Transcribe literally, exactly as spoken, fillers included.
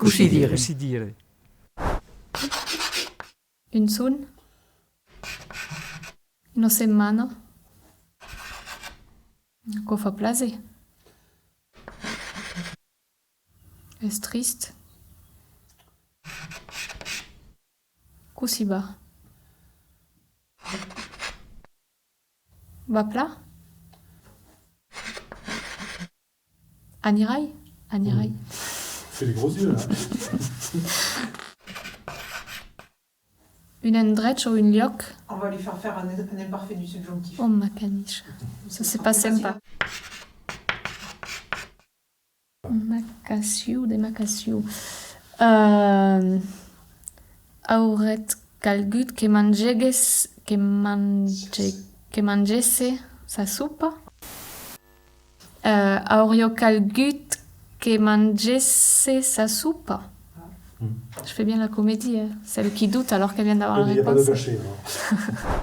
Cossí dire? Cossí dire? Un jorn? Una setmana? Aquò fa plaser. Es trist. Cossí va? Va plan? Anirai? Anirai. Fais les gros yeux là. Un endrech o un luòc? On va lui faire faire un, un imparfait du subjonctif. Oh, ma caniche. Ça, c'est pas sympa. Macassiu de macassiu. Euh, auret calgut que mangegues, que mange, que mangesse sa sopa? Euh, auriá calgut que mangesse sa sopa. Je fais bien la comédie, hein. Celle qui doute alors qu'elle vient d'avoir la Il n'y a pas de réponse. Cachet, alors.